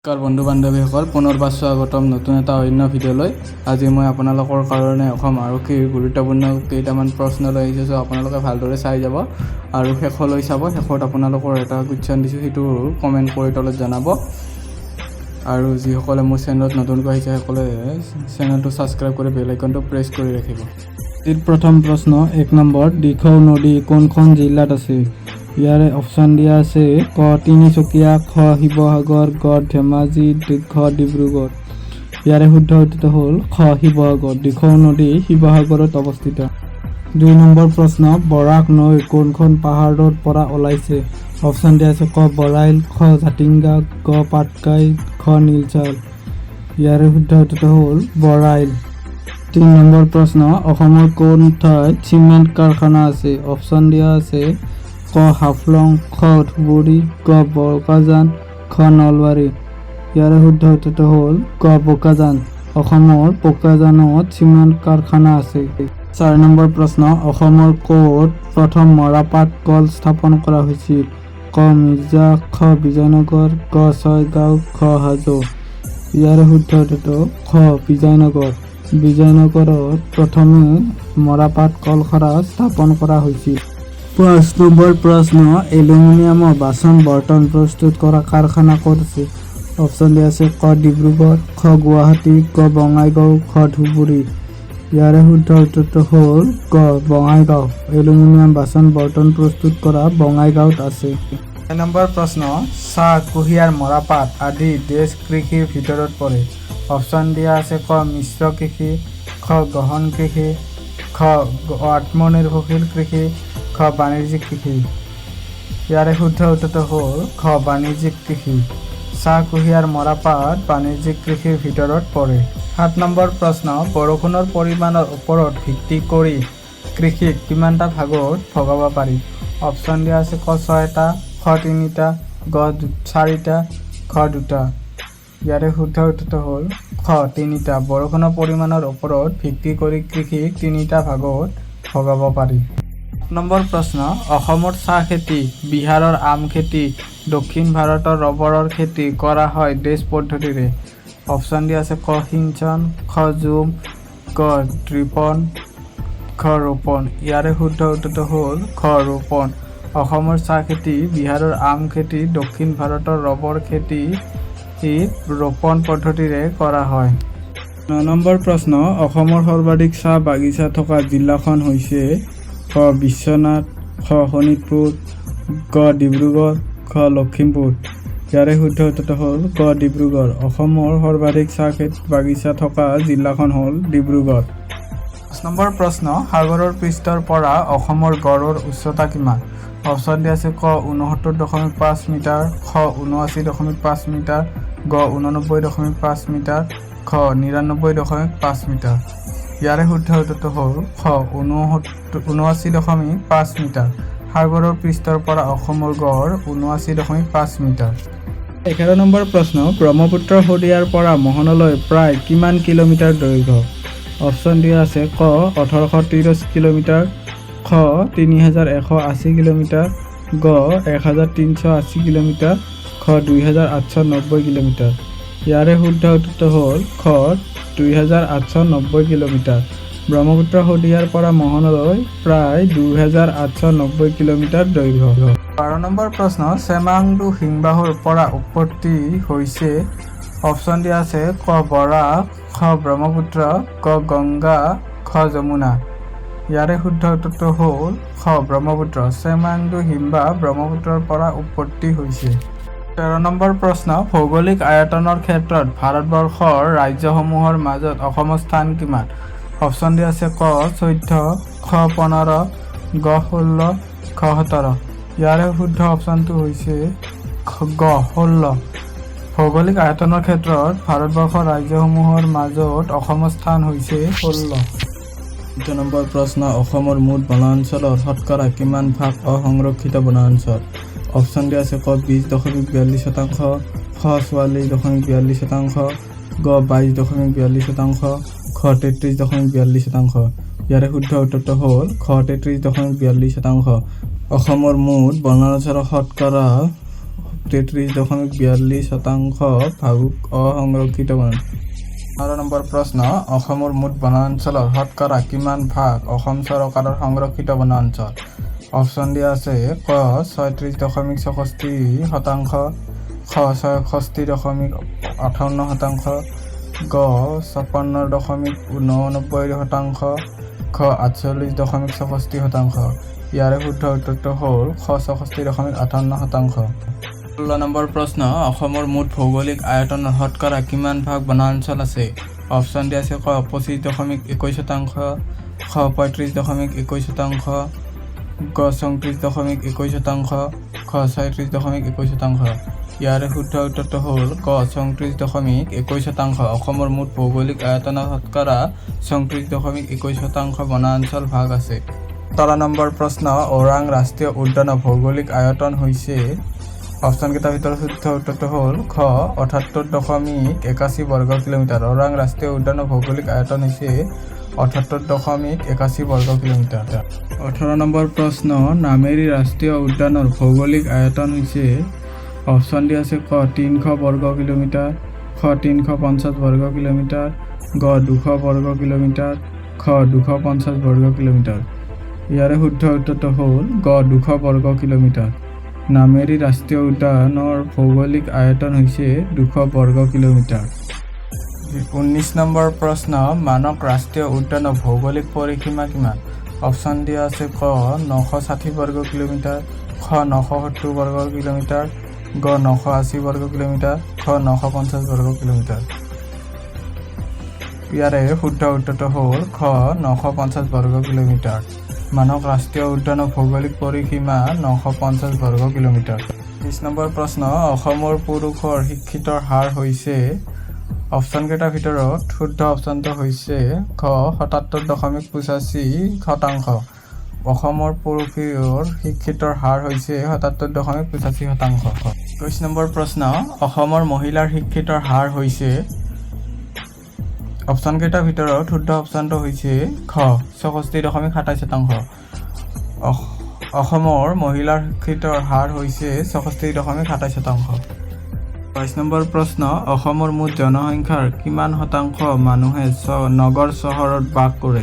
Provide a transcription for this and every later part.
নমস্কাৰ বন্ধু বান্ধৱীসকল, পুনৰবাৰ স্বাগতম নতুন এটা অন্য ভিডিঅ'লৈ। আজি মই আপোনালোকৰ কাৰণে অসম আৰক্ষীৰ গুৰুত্বপূৰ্ণ কেইটামান প্ৰশ্ন লৈ আহিছোঁ। চ' আপোনালোকে ভালদৰে চাই যাব আৰু শেষলৈ চাব। শেষত আপোনালোকৰ এটা কুৱেশ্যন দিছোঁ, সেইটো কমেণ্ট কৰি তলত জনাব। আৰু যিসকলে মোৰ চেনেলত নতুনকৈ আহিছে, সকলে চেনেলটো ছাবস্ক্ৰাইব কৰি বেল আইকনটো প্ৰেছ কৰি ৰাখিব। আজিৰ প্ৰথম প্ৰশ্ন, 1 নম্বৰ, দিখৌ নদী কোনখন জিলাত আছে? ইয়াৰে অপশ্যন দিয়া আছে ক তিনিচুকীয়া, খ শিৱসাগৰ, গ ধেমাজি, ঘ ডিব্ৰুগড়। ইয়াৰে শুদ্ধ উত্তৰটো হ'ল খ শিৱসাগৰ। দিখৌ নদী শিৱসাগৰত অৱস্থিত। 2 নম্বৰ প্ৰশ্ন, বৰাক নৈ কোনখন পাহাৰৰ পৰা ওলাইছে? অপশ্যন দিয়া আছে ক বৰাইল, খ জাতিংগা, গ পাটকাই, ঘ নীলচাল। ইয়াৰে শুদ্ধ উত্তৰটো হ'ল বৰাইল। 3 নম্বৰ প্ৰশ্ন, অসমৰ কোন ঠাইত চিমেণ্ট কাৰখানা আছে? অপশ্যন দিয়া আছে ক হাফলং, খ ধুবুৰী, গ বোকাজান, খ নলবাৰী। ইয়াৰে শুদ্ধ উত্তৰটো হ'ল গ বোকাজান। অসমৰ বোকাজানত চিমেণ্ট কাৰখানা আছে। 4 নম্বৰ প্ৰশ্ন, অসমৰ ক'ত প্ৰথম মৰাপাট কল স্থাপন কৰা হৈছিল? ক মিৰ্জা, খ বিজয়নগৰ, গ ছয়গাঁও, ঘ হাজো। ইয়াৰে শুদ্ধ উত্তৰটো খ বিজয়নগৰ। বিজয়নগৰত প্ৰথমে মৰাপাট কলখানা স্থাপন কৰা হৈছিল। 5 নম্বৰ প্ৰশ্ন, এলুমিনিয়ামৰ বাচন বৰ্তন প্ৰস্তুত কৰা কাৰখানা ক'ত আছে? অপশ্যন দিয়া আছে ক ডিব্ৰুগড়, খ গুৱাহাটী, গ বঙাইগাঁও, ঘ ধুবুৰী। ইয়াৰে শুদ্ধ উত্তৰটো হ'ল গ বঙাইগাঁও। এলুমিনিয়াম বাচন বৰ্তন প্ৰস্তুত কৰা বঙাইগাঁৱত আছে। 6 নম্বৰ প্ৰশ্ন, চাহ, কুঁহিয়াৰ, মৰাপাট আদি ডেছ কৃষিৰ ভিতৰত পৰে। অপশ্যন দিয়া আছে ক মিশ্ৰ কৃষি, খ গহন কৃষি, খ আত্মনিৰ্ভৰশীল কৃষি, ঘ বাণিজ্যিক কৃষি। ইয়াৰে শুদ্ধ উত্তৰটো হ'ল খ বাণিজ্যিক কৃষি। চাহ, কুঁহিয়াৰ, মৰাপাট বাণিজ্যিক কৃষিৰ ভিতৰত পৰে। 7 নম্বৰ প্ৰশ্ন, বৰষুণৰ পৰিমাণৰ ওপৰত ভিত্তি কৰি কৃষিক কিমানটা ভাগত ভগাব পাৰি? অপশ্যন দিয়া আছে ক ছয়টা, খ তিনিটা, গ চাৰিটা, ঘ দুটা। ইয়াৰে শুদ্ধ উত্তৰটো হ'ল খ তিনিটা। বৰষুণৰ পৰিমাণৰ ওপৰত ভিত্তি কৰি কৃষিক তিনিটা ভাগত ভগাব পাৰি। 8 নম্বৰ প্ৰশ্ন, অসমৰ চাহ খেতি, বিহাৰৰ আম খেতি, দক্ষিণ ভাৰতৰ ৰবৰৰ খেতি কৰা হয় ডেছ পদ্ধতিৰে। অপশ্যন দিয়া আছে ক সিঞ্চন, খ জুম, গ ড্ৰিপন, ঘ ৰোপণ। ইয়াৰে শুদ্ধ উত্তৰটো হ'ল খ ৰোপণ। অসমৰ চাহ খেতি, বিহাৰৰ আম খেতি, দক্ষিণ ভাৰতৰ ৰবৰ খেতি ৰোপণ পদ্ধতিৰে কৰা হয়। 9 নম্বৰ প্ৰশ্ন, অসমৰ সৰ্বাধিক চাহ বাগিচা থকা জিলাখন হৈছে ক বিশ্বনাথ, খ শোণিতপুৰ, গ ডিব্ৰুগড়, ঘ লখিমপুৰ। ইয়াৰে শুদ্ধ উত্তৰটো হ'ল গ ডিব্ৰুগড়। অসমৰ সৰ্বাধিক চাহ বাগিচা থকা জিলাখন হ'ল ডিব্ৰুগড়। 10 নম্বৰ প্ৰশ্ন, সাগৰৰ পৃষ্ঠৰ পৰা অসমৰ গড়ৰ উচ্চতা কিমান? অপশ্যন দিয়া আছে ক 69.5 মিটাৰ, খ 79.5 মিটাৰ, গ 89.5 মিটাৰ, ঘ 99.5 মিটাৰ। ইয়াৰে শুদ্ধ উত্তৰটো হ'ল খ 79.5 মিটাৰ। সাগৰৰ পৃষ্ঠৰ পৰা অসমৰ গড় 79.5 মিটাৰ। 11 নম্বৰ প্ৰশ্ন, ব্ৰহ্মপুত্ৰ শদিয়াৰ পৰা মোহনলৈ প্ৰায় কিমান কিলোমিটাৰ দৈৰ্ঘ্য? অপশ্যন দিয়া আছে ক 1830 কিলোমিটাৰ, খ 3180 কিলোমিটাৰ, গ 1380 কিলোমিটাৰ, ঘ 2890 কিলোমিটাৰ। ইয়াৰে শুদ্ধ উত্তৰটো হ'ল খ 2890 কিলোমিটাৰ। ব্ৰহ্মপুত্ৰ শদিয়াৰ পৰা মোহনলৈ প্ৰায় 2890 কিলোমিটাৰ দৈৰ্ঘ্য। 12 নম্বৰ প্ৰশ্ন, চেমাংডু হিমবাহৰ পৰা উৎপত্তি হৈছে। অপশ্যন দিয়া আছে ক বৰাক, খ ব্ৰহ্মপুত্ৰ, গ গংগা, ঘ যমুনা। ইয়াৰে শুদ্ধ উত্তৰটো হ'ল খ ব্ৰহ্মপুত্ৰ। চেমাংডু হিমবাহ ব্ৰহ্মপুত্ৰৰ পৰা উৎপত্তি হৈছে। 13 নম্বৰ প্ৰশ্ন, ভৌগোলিক আয়তনৰ ক্ষেত্ৰত ভাৰতবৰ্ষৰ ৰাজ্যসমূহৰ মাজত অসমৰ স্থান কিমান? অপশ্যন দিয়া আছে ক 14, খ 15, গ 16, ঘ 17। ইয়াৰে শুদ্ধ অপশ্যনটো হৈছে গ 16। ভৌগোলিক আয়তনৰ ক্ষেত্ৰত ভাৰতবৰ্ষৰ ৰাজ্যসমূহৰ মাজত অসমৰ স্থান হৈছে 16। 14 নম্বৰ প্ৰশ্ন, অসমৰ মুঠ বনাঞ্চলৰ শতকৰা কিমান ভাগ অসংৰক্ষিত বনাঞ্চল? অপশ্যন দিয়া আছে ক 20.42%, খ 44.42%, গ 22.42%, ঘ 33.42%। ইয়াৰে শুদ্ধ উত্তৰটো হ'ল খ 33.42%। অসমৰ মুঠ বনাঞ্চলৰ শতকৰা 33.42% ভাগ অসংৰক্ষিত বনাঞ্চল। 15 নম্বৰ প্ৰশ্ন, অসমৰ মুঠ বনাঞ্চলৰ শতকৰা কিমান ভাগ অসম চৰকাৰৰ সংৰক্ষিত বনাঞ্চল? অপশ্যন দিয়া আছে ক 36.66%, খ 66.58%, গ 56.89%, ঘ 48.66%। ইয়াৰে শুদ্ধ উত্তৰটো হ'ল খ 66.58%। 16 নম্বৰ প্ৰশ্ন, অসমৰ মুঠ ভৌগোলিক আয়তনৰ শতকৰা কিমান ভাগ বনাঞ্চল আছে? অপশ্যন দিয়া আছে ক 25.21%, খ 35.21%, গ 34.21%, ঘ 36.21%। ইয়াৰে শুদ্ধ উত্তৰটো হ'ল ক 34.21%। অসমৰ মুঠ ভৌগোলিক আয়তনৰ শতকৰা 34.21% বনাঞ্চল ভাগ আছে। 17 নম্বৰ প্ৰশ্ন, ওৰাং ৰাষ্ট্ৰীয় উদ্যানৰ ভৌগোলিক আয়তন হৈছে? অপশ্যনকেইটাৰ ভিতৰত শুদ্ধ উত্তৰটো হ'ল খ 78.81 বৰ্গ কিলোমিটাৰ। ওৰাং ৰাষ্ট্ৰীয় উদ্যানৰ ভৌগোলিক আয়তন হৈছে 78.81 বৰ্গ কিলোমিটাৰ। 18 নম্বৰ প্ৰশ্ন, নামেৰী ৰাষ্ট্ৰীয় উদ্যানৰ ভৌগোলিক আয়তন হৈছে? অপশ্যন দিয়া আছে ক 300 বৰ্গ কিলোমিটাৰ, খ 350 বৰ্গ কিলোমিটাৰ, গ 200 বৰ্গ কিলোমিটাৰ, ঘ 250 বৰ্গ কিলোমিটাৰ। ইয়াৰে শুদ্ধ উত্তৰটো হ'ল গ 200 বৰ্গ কিলোমিটাৰ। নামেৰী ৰাষ্ট্ৰীয় উদ্যানৰ ভৌগোলিক আয়তন হৈছে 200 বৰ্গ কিলোমিটাৰ। 19 নম্বৰ প্ৰশ্ন, মানস ৰাষ্ট্ৰীয় উদ্যানৰ ভৌগোলিক পৰিসীমা কিমান? অপশ্যন দিয়া আছে ক 960 বৰ্গ কিলোমিটাৰ, খ 970 বৰ্গ কিলোমিটাৰ, গ 980 বৰ্গ কিলোমিটাৰ, ঘ 950 বৰ্গ কিলোমিটাৰ। ইয়াৰে শুদ্ধ উত্তৰটো হ'ল খ 950 বৰ্গ কিলোমিটাৰ। মানস ৰাষ্ট্ৰীয় উদ্যানৰ ভৌগোলিক পৰিসীমা 950 বৰ্গ কিলোমিটাৰ। 20 নম্বৰ প্ৰশ্ন, অসমৰ পুৰুষৰ শিক্ষিতৰ হাৰ হৈছে? অপশ্যনকেইটাৰ ভিতৰত শুদ্ধ অপশ্যনটো হৈছে খ 77.85%। অসমৰ পুৰুষৰ শিক্ষিতৰ হাৰ হৈছে 77.85%। 21 নম্বৰ প্ৰশ্ন, অসমৰ মহিলাৰ শিক্ষিতৰ হাৰ হৈছে? অপশ্যনকেইটাৰ ভিতৰত শুদ্ধ অপশ্যনটো হৈছে খ 66.27%। অসমৰ মহিলাৰ শিক্ষিতৰ হাৰ হৈছে 66.27%। 22 নম্বৰ প্ৰশ্ন, অসমৰ মুঠ জনসংখ্যাৰ কিমান শতাংশ মানুহে নগৰ চহৰত বাস কৰে?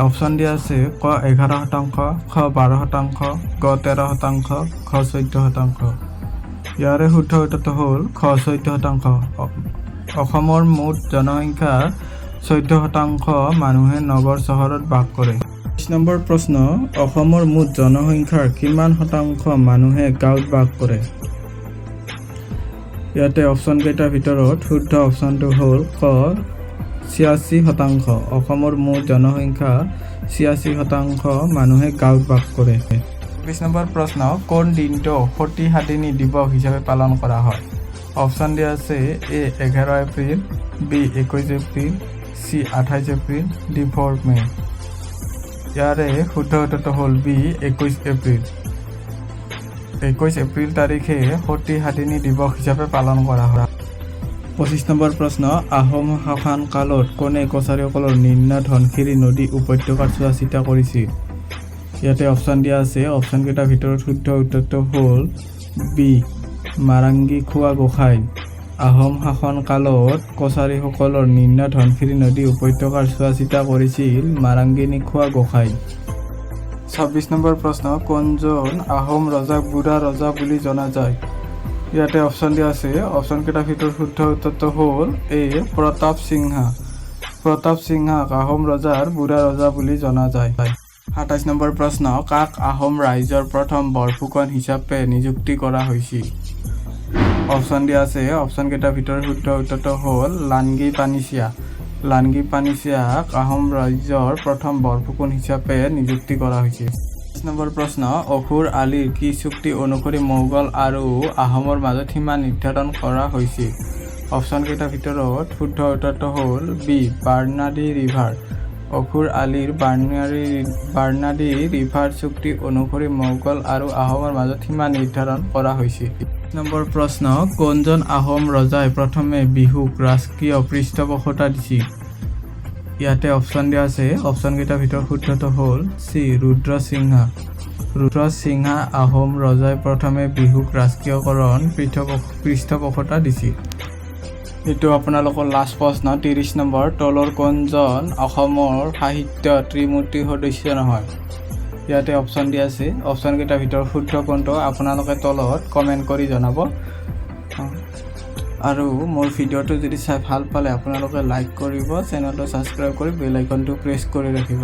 অপশ্যন দিয়া আছে ক 11%, খ 12%, গ 13%, ঘ 14%। ইয়াৰে শুদ্ধ উত্তৰটো হ'ল খ 14%। অসমৰ মুঠ জনসংখ্যাৰ 14% মানুহে নগৰ চহৰত বাস কৰে। 23 নম্বৰ প্ৰশ্ন, অসমৰ মুঠ জনসংখ্যাৰ কিমান শতাংশ মানুহে গাঁৱত বাস কৰে? ইয়াতে অপশ্যনকেইটাৰ ভিতৰত শুদ্ধ অপশ্যনটো হ'ল ক 86%। অসমৰ মুঠ জনসংখ্যা 86% মানুহে গাঁৱত বাস কৰে। 24 নম্বৰ প্ৰশ্ন, কোন দিনটো সতী সাধিনী দিৱস হিচাপে পালন কৰা হয়? অপশ্যন দিয়া আছে A 11 April, B 21 April, C 28 April, D 4 May'. ইয়াৰে শুদ্ধ উত্তৰটো হ'ল বি 21 এপ্ৰিল। 21 এপ্ৰিল তাৰিখে সতী সাধিনী দিৱস হিচাপে পালন কৰা হয়। 25 নম্বৰ প্ৰশ্ন, আহোম শাসন কালত কোনে কছাৰীসকলৰ নিম্ন ধনশিৰি নদী উপত্যকাৰ চোৱা-চিতা কৰিছিল? ইয়াতে অপশ্যন দিয়া আছে। অপশ্যনকেইটাৰ ভিতৰত শুদ্ধ উত্তৰটো হ'ল বি মাৰাংগী খোৱা গোসাঁই। আহোম শাসন কালত কছাৰীসকলৰ নিম্ন ধনশিৰি নদী উপত্যকাৰ চোৱা-চিতা কৰিছিল মাৰাংগিনী খোৱা গোসাঁই। 26 নম্বৰ প্ৰশ্ন, কোনজন আহোম ৰজাক বুঢ়া ৰজা বুলি জনা যায়? ইয়াতে অপশ্যন দিয়া আছে। অপশ্যনকেইটাৰ ভিতৰত শুদ্ধ উত্তৰটো হ'ল এ প্ৰতাপ সিংহা। প্ৰতাপ সিংহাক আহোম ৰজাৰ বুঢ়া ৰজা বুলি জনা যায়। 27 নম্বৰ প্ৰশ্ন, কাক আহোম ৰাজ্যৰ প্ৰথম বৰফুকন হিচাপে নিযুক্তি কৰা হৈছিল? অপশ্যন দিয়া আছে। অপশ্যনকেইটাৰ ভিতৰত শুদ্ধ উত্তৰটো হ'ল লানগি পানিচিয়া। লানগি পানিচিয়াক আহোম ৰাজ্যৰ প্ৰথম বৰফুকন হিচাপে নিযুক্তি কৰা হৈছিল। 28 নম্বৰ প্ৰশ্ন, অসুৰ আলীৰ কি চুক্তি অনুসৰি মোগল আৰু আহোমৰ মাজত সীমা নিৰ্ধাৰণ কৰা হৈছিল? অপশ্যনকেইটাৰ ভিতৰত শুদ্ধ উত্তৰটো হ'ল বি বাৰ্ণাডি ৰিভাৰ। অসুৰ আলীৰ বাৰ্ণাডি ৰিভাৰ চুক্তি অনুসৰি মোগল আৰু আহোমৰ মাজত সীমা নিৰ্ধাৰণ কৰা হৈছিল। নম্বৰ প্ৰশ্ন, কোনজন আহোম ৰজাই প্ৰথমে বিহুক ৰাজকীয় পৃষ্ঠপোষকতা দিছিল? ইয়াতে অপশ্যন দিয়া আছে। অপশ্যনকেইটাৰ ভিতৰত শুদ্ধটো হ'ল চি ৰুদ্ৰসিংহা। ৰুদ্ৰসিংহা আহোম ৰজাই প্ৰথমে বিহুক ৰাষ্ট্ৰীয়কৰণ পৃষ্ঠপোষকতা দিছিল। এইটো আপোনালোকৰ লাষ্ট প্ৰশ্ন, 30 নম্বৰ। তলৰ কোনজন অসমৰ সাহিত্য ত্ৰিমূৰ্তিৰ সদস্য নহয়? ইয়াতে অপশ্যন দিয়া আছে। অপশ্যনকেইটাৰ ভিতৰত শুদ্ধ কোনটো, আপোনালোকে তলত কমেণ্ট কৰি জনাব। আৰু মোৰ ভিডিঅ'টো যদি চাই ভাল পালে, আপোনালোকে লাইক কৰিব, চেনেলটো ছাবস্ক্ৰাইব কৰি বেল আইকনটো প্ৰেছ কৰি ৰাখিব।